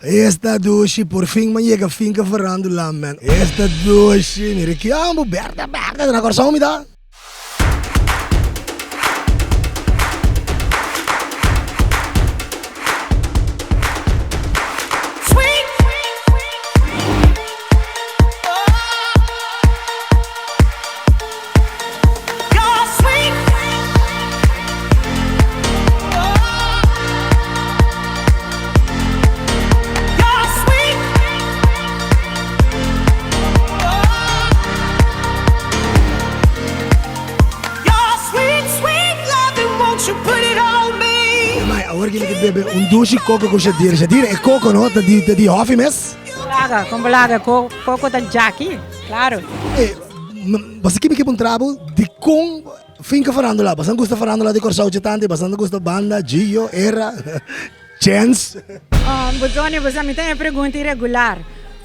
Esta dushi, por fin m'a yega finca Farándula man. Esta dushi, mira ki ambo berde berde, na Kòrsou mi ta. Mai, awor ki mi ta bebe un dushi koko ku Shadira. Shadira, e koko no ta di ta di hòfi mes? Laga, kon laga, koko ta djaki, klaro. Basta ki mi ke puntra bo dikon Finca Farándula? Basta gusta farándula di Kòrsou dje tantu i basta gusta banda, Gio, Era, Chens? Botoni, bo sa mi ta e pregunta iregular.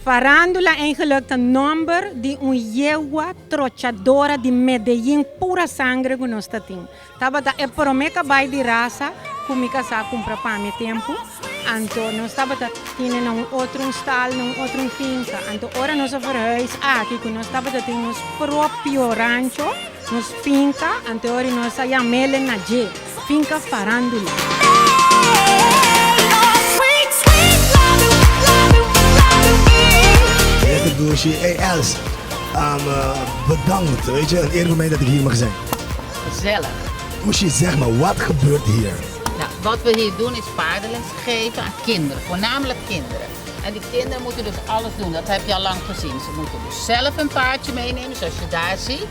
Farándula eigenlijk ta nòmber di un yegua trochadora di Medellin pura sangre ku nos ta tin. Tabata e promé kabai di rasa ku mi kasá kumpra pa mi tempu. Anto nos tabata tine na un otro un stal, na un otro un finka. Anto ora nos a verhuis aki ku nos tabata tin nos propio rancho, nos finka, anto ora nos a yam'el na dje, Finka Farándula. Esta dushi, ey Els, bedankt, weet je, een eer voor mij dat ik hier mag zijn. Gezellig. Dushi, zeg maar, wat gebeurt hier? Nou, wat we hier doen is paardenles geven aan kinderen, voornamelijk kinderen. En die kinderen moeten dus alles doen, dat heb je al lang gezien. Ze moeten dus zelf een paardje meenemen, zoals je daar ziet.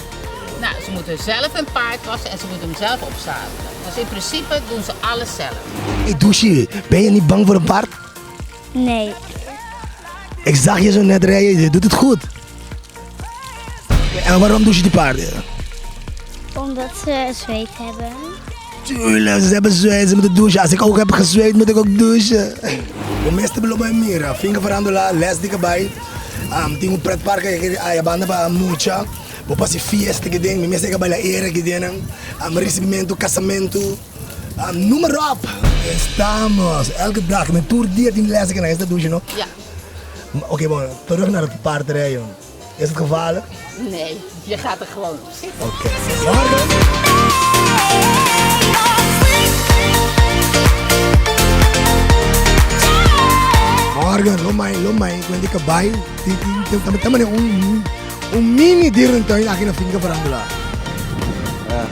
Nou, ze moeten zelf hun paard wassen en ze moeten hem zelf opzadelen. Dus in principe doen ze alles zelf. Hey Dushi, ben je niet bang voor een paard? Nee. Ik zag je zo net rijden, je doet het goed. En waarom douche je die paarden? Omdat ze zweet hebben. Tuurlijk, ze hebben zweet, ze moeten douchen. Als ik ook heb gezweet, moet ik ook douchen. Bo mester lo bai mira, finca farandola, les di cabai. Um, tin un pretpark aya banda pa mucha. Bo pasi fiesta aki den, mi mester a baila era aki den. Um, recibimento, casamento. Um, noem maar op. Estamos, elke dag, men tur dia tin les aki na esta douche, no? Ja. Oké, bon, terug naar het paardrijden. Is het gevaarlijk? Nee, je gaat er gewoon op zitten. Oké. Morgen. Morgen, lo mai, lo mai, cu di cabai, tin, tin, tin, tin, un, un mini dierentuin aki na Finca Farándula.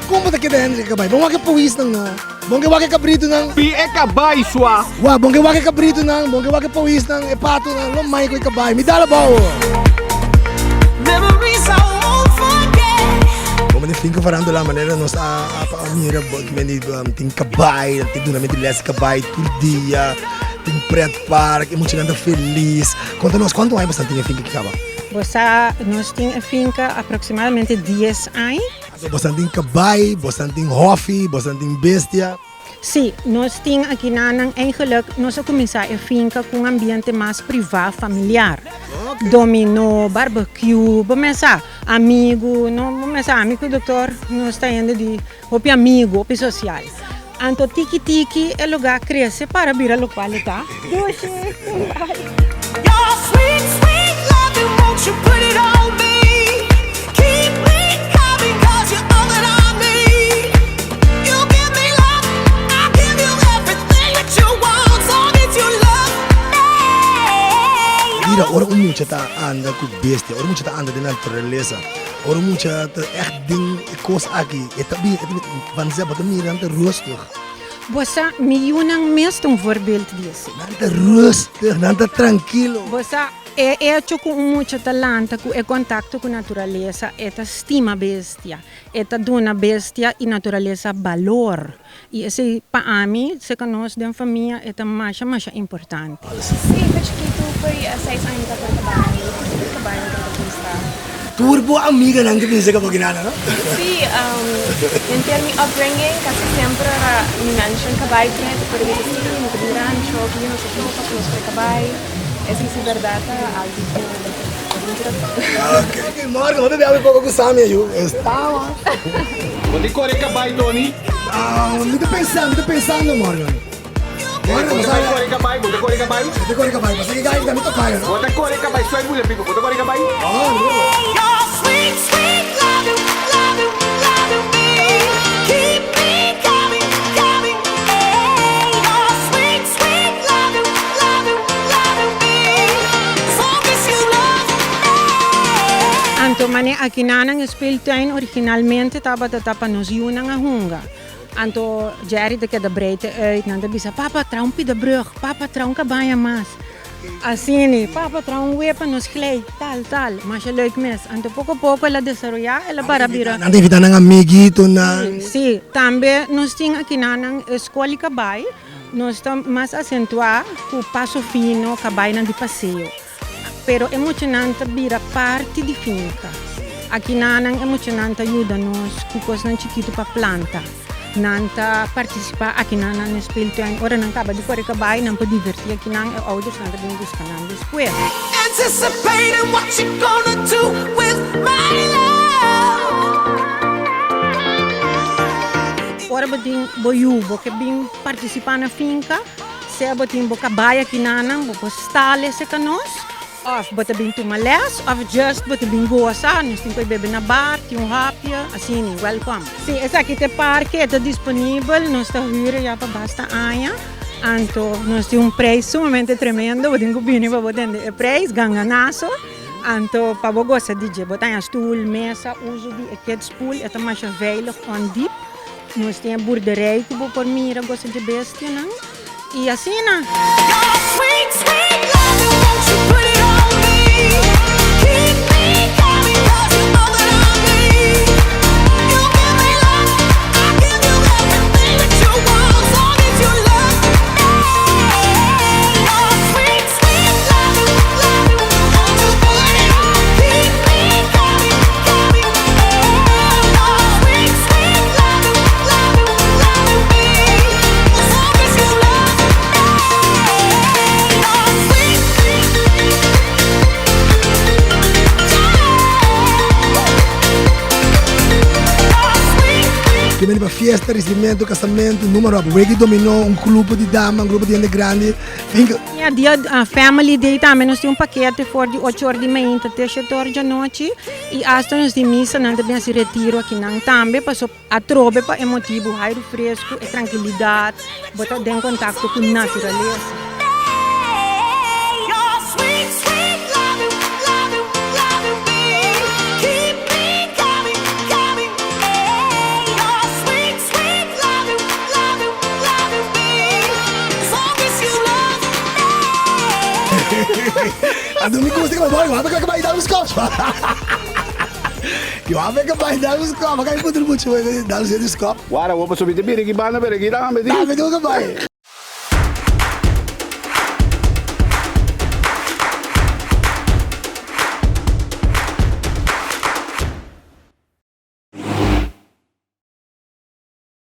Con bo ta keda hende di cabai? Bon wak e poisnan no. Bon ke wak e cabritonan. Pi e cabai sua. Wa, bon ke wak e cabritonan, bon ke wak e poisnan, e patonan, lo mai cu e cabai. Mi dal abao. Bo mende finca farándula manera nos a a mira bo mende tin cabai, tin dunamento di les di cabai tur dia, tin pretpark, e muchanan ta feliz. Conta nos cuanto aña boso tin e finca aki caba? Bo sa nos tin e finca aproximadamente dies aña. Anto boso tin kabai, boso tin hòfi, boso tin bestia? Sí, nos tin akinanan. Eigenlijk nos a kuminsá e finka ku un ambiente mas privá, familiar. Dominó, barbecue, bo mesa amigu, no bo mesa ami ku doktor nos ta hende di hopi amigu, hopi sosial. Anto tiki tiki e lugá krese para bira lokual e ta. Dushi! Bye! Mira, ora un mucha ta anda ku bestia, ora un mucha ta anda den naturalesa, ora un mucha ta ègt den e kos aki, e ta bin, e ta bin, vanzelf bo ta mira nan ta rustig. Bo sa, mi yunan mes ta un voorbeeld di esei. Nan ta rustig, nan ta trankilo. Bo sa, e echo ku un mucha ta lanta ku e kontakto ku naturalesa, e ta stima bestia, e ta duna bestia i naturalesa balor. I esei pa ami, serka nos den famia, e ta masha masha importante. Sí, pa chikitu, for di seis aña mi ta por kabai, mi kabai mi tabata gusta. Tur bo amiganan ta bisa ku bo kinana, no? Sí, henter mi upbringing kasi semper ora mi mention kabai prete por bisa sí, mi ta bin rancho, ki nos a topa ku nos por kabai. Esei si bèrdat ta algu ku mi ta Ok, morgen, bo bebe awe poko ku Sammy ayu. Estamos. Bo tin kore kabai, Tony? Mi ta pensa, mi ta pensando, Morgan. Bo ta bai kore kabai, bo ta kore kabai. Bo ta kore kabai, pasa ki gai ta mi tokayo, no? Bo ta kore kabai, soy bula pipo, bo ta kore kabai? No, no. Your sweet, sweet loving, loving, loving me. Keep me coming, coming. Hey, your sweet, sweet loving, loving, loving me. As long as you love me. Anto mane akinanan e speeltuin originalmente tabata ta pa nos yunan a hunga. Anto Jerry ta keda breite uit, nan ta bisa, Papa, traha un pida brug, papa, traha un kabaña mas. Asini, papa, traha un wea pa nos glei, tal, tal. Masha leuk mes. Anto poko poko el a desaroyá, el a para bira. Nan ta invitá nan amiguitonan. Sí, tambe nos tin akinanan e skol di kabai, nos ta mas asentuá ku paso fino, kabainan di paseo. Pero e muchanan ta bira parti di finka. Akinanan e muchanan ta yuda nos ku kosnan chikitu pa planta. Nan ta partisipá akinanan na e speeltuin. Ora nan kaba di kore kabai, nan por divertí akinan. E oudersnan ta bin buska nan despues. Anticipating what you gonna do with my love. Ora bo tin bo yu, bo ke bin partisipá na finka. Sea bo tin bo kabai akinanan, bo por stale serka nos, òf bo ta bin tuma lès, òf just bo ta bin gosa, nos tin ku e bebe na bar, tin un hapje, asina, wèlkòm. Sí, esaki ta e parke, e ta disponibel, nos ta hür e ya pa basta aña, anto nos tin un preis sumamente tremendo, bo tin ku bini pa bo tende e preis, ganganaso, anto pa bo gosa di dje, bo ta haña stul, mesa, uso di e kids pool, e ta masha veilig, ondiep. Nos tin e boerderij ku bo por mira gosa dje bestianan i asina. Ke bini pa fiesta, risibimentu, kasamentu, numa ròp. Wega di dominó, un grupo di dama, un grupo di hende grandi. Finka. Ya dia Family Day tambe nos tin un pakete for di ocho or di mainta te shete or djanochi y hasta nos di misa nan ta bin haci retiro akinan tambe paso atrobe pa e motibu hairu fresco e trankilidad bo ta den contacto cu naturalesa. Anto mi gusta que boy, wak que bai dar un skop. Yo a que bai dar un skop, ka putu mucho dar un skop. Wara, wo pasobra mi ta bira aki banda, pero aki tambe tin. Tambe tin que bai.